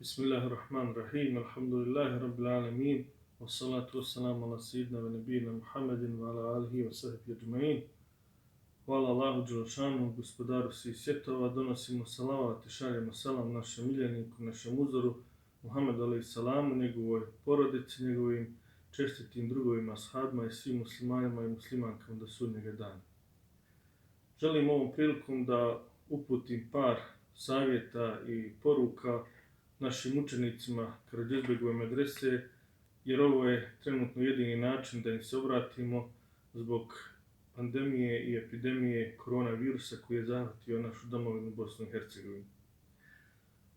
Bismillahirrahmanirrahim. Alhamdulillahi rabbil alamin. Wassalatu wassalamu ala sayyidina wa nabiyina Muhammedin wa ala alihi wa sahbihi ajma'in. Hvala Allahu dželešanu, gospodaru svih svjetova, donosimo salavat i šaljemo selam našem miljeniku, našem uzoru, Muhammedu alejhi salamu, njegovoj porodici, njegovim čestitim drugovima, ashabima i svim muslimanima i muslimankama do sudnjega dana. Želim ovom prilikom da uputim par savjeta i poruka našim učenicima Karađizbegove medrese, jer ovo je trenutno jedini način da im se obratimo zbog pandemije i epidemije koronavirusa koji je zahvatio našu domovinu Bosnu i Hercegovinu.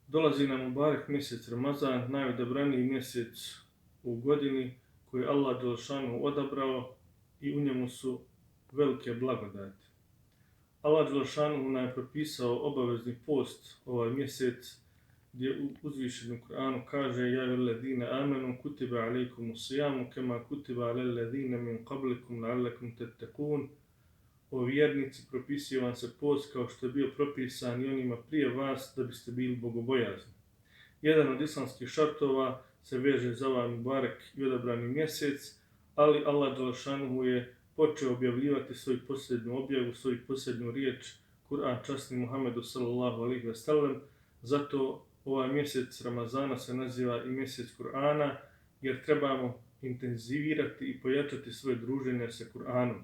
Dolazi nam Mubarek mjesec Ramazan, najodabraniji mjesec u godini koji je Allah dželešanu odabrao i u njemu su velike blagodati. Allah dželešanu nam je propisao obavezni post ovaj mjesec, gdje u uzvišenom Kur'anu kaže: Ja ayyuhalladhina amanu kutiba alaykumus siyamu kama kutiba alal ladhina min qablikum la'allakum tattaqun. O vjernici, propisuje vam se post kao što je bio propisan i onima prije vas, da biste bili bogobojazni. Jedan od islamskih šartova se veže za ovaj Mubarek i odabrani mjesec, ali Allah dželešanu je počeo objavljivati svoju posljednju objavu, svoju posljednju riječ, Kur'an časni Muhammedu sallallahu alejhi ve sellem. Zato ovaj mjesec Ramazana se naziva i mjesec Kur'ana, jer trebamo intenzivirati i pojačati svoje druženje sa Kur'anom.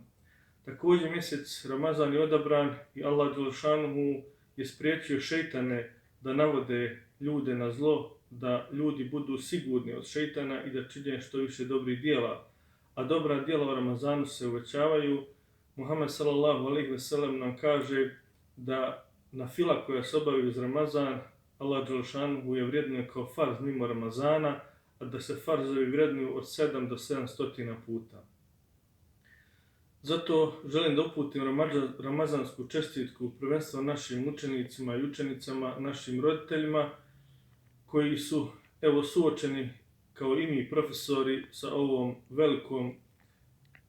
Također mjesec Ramazan je odabran i Allah dželešanu je spriječio šejtane da navode ljude na zlo, da ljudi budu sigurni od šejtana i da čine što više dobrih djela. A dobra djela u Ramazanu se uvećavaju. Muhammed sallallahu alejhi ve sellem nam kaže da nafila koja se obavi uz Ramazan, Allah dželešanu je vrednuje kao farz mimo Ramazana, a da se farzovi vrednuju od 7 do 700 puta. Zato želim da uputim ramazansku čestitku prvenstveno našim učenicima i učenicama, našim roditeljima koji su suočeni kao i mi profesori sa ovom velikom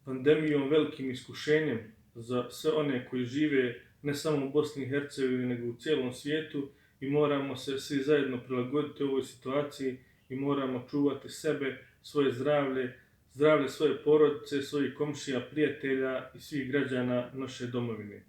pandemijom, velikim iskušenjem za sve one koji žive ne samo u Bosni i Hercegovini nego u cijelom svijetu, i moramo se svi zajedno prilagoditi ovoj situaciji i moramo čuvati sebe, svoje zdravlje svoje porodice, svojih komšija, prijatelja i svih građana naše domovine.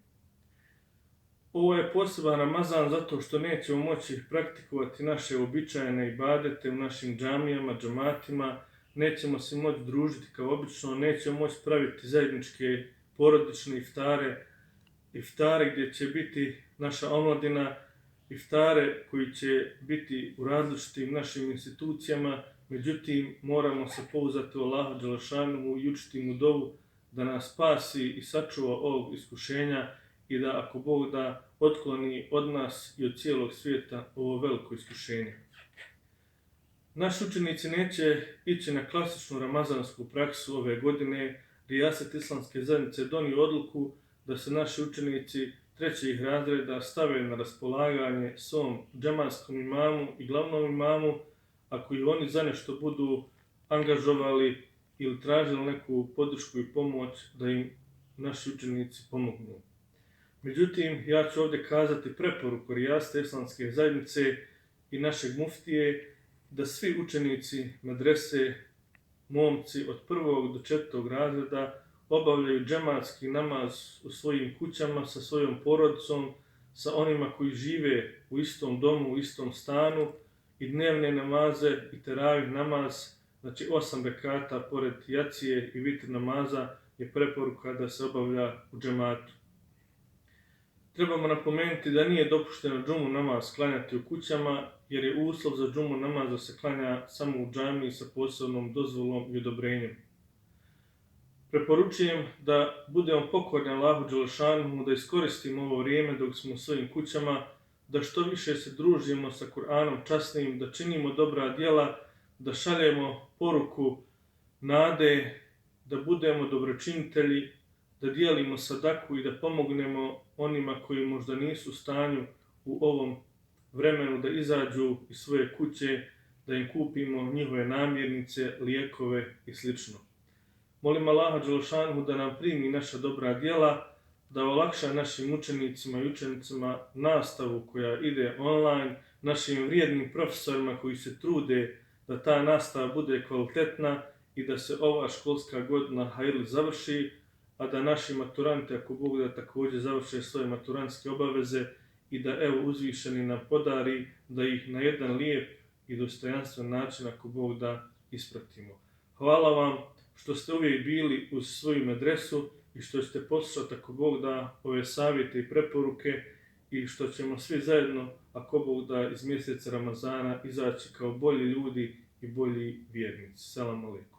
Ovo je poseban Ramazan zato što nećemo moći praktikovati naše uobičajene ibadete u našim džamijama, džematima, nećemo se moći družiti kao obično, nećemo moći praviti zajedničke porodične iftare gdje će biti naša omladina, iftare koji će biti u različitim našim institucijama. Međutim, moramo se pouzdati u Allaha dželešanu i učiti mu dovu da nas spasi i sačuva ovog iskušenja i da, ako Bog da, otkloni od nas i od cijelog svijeta ovo veliko iskušenje. Naši učenici neće ići na klasičnu ramazansku praksu ove godine. Rijaset islamske zajednice donio odluku da se naši učenici trećih razreda stave na raspolaganje svom džematskom imamu i glavnom imamu, ako i oni za nešto budu angažovali ili tražili neku podršku i pomoć, da im naši učenici pomognu. Međutim, ja ću ovdje kazati preporuku Rijasete islamske zajednice i našeg muftije da svi učenici medrese, momci od 1. do 4. razreda, obavljaju džematski namaz u svojim kućama sa svojom porodicom, sa onima koji žive u istom domu, u istom stanu, i dnevne namaze i teravih namaz, znači 8 rekata pored jacije i vitr namaza je preporuka da se obavlja u džematu. Trebamo napomenuti da nije dopušteno džumu namaz klanjati u kućama, jer je uslov za džumu namaz da se klanja samo u džamiji sa posebnom dozvolom i odobrenjem. Preporučujem da budemo pokorni Allahu dželešanu, da iskoristimo ovo vrijeme dok smo u svojim kućama, da što više se družimo sa Kur'anom časnim, da činimo dobra djela, da šaljemo poruku nade, da budemo dobročinitelji, da dijelimo sadaku i da pomognemo onima koji možda nisu u stanju u ovom vremenu da izađu iz svoje kuće, da im kupimo njihove namirnice, lijekove i sl. Molim Allaha dželešanu da nam primi naša dobra djela, da olakša našim učenicima i učenicama nastavu koja ide online, našim vrijednim profesorima koji se trude da ta nastava bude kvalitetna i da se ova školska godina hajrli završi, a da naši maturanti, ako Bog da, također završe svoje maturantske obaveze i da evo uzvišeni nam podari da ih na jedan lijep i dostojanstven način, ako Bog da, ispratimo. Hvala vam što ste uvijek bili uz svoju medresu i što ćete poslušati, ako Bog da, ove savjete i preporuke i što ćemo svi zajedno, ako Bog da, iz mjeseca Ramazana izaći kao bolji ljudi i bolji vjernici. Selam alejkum.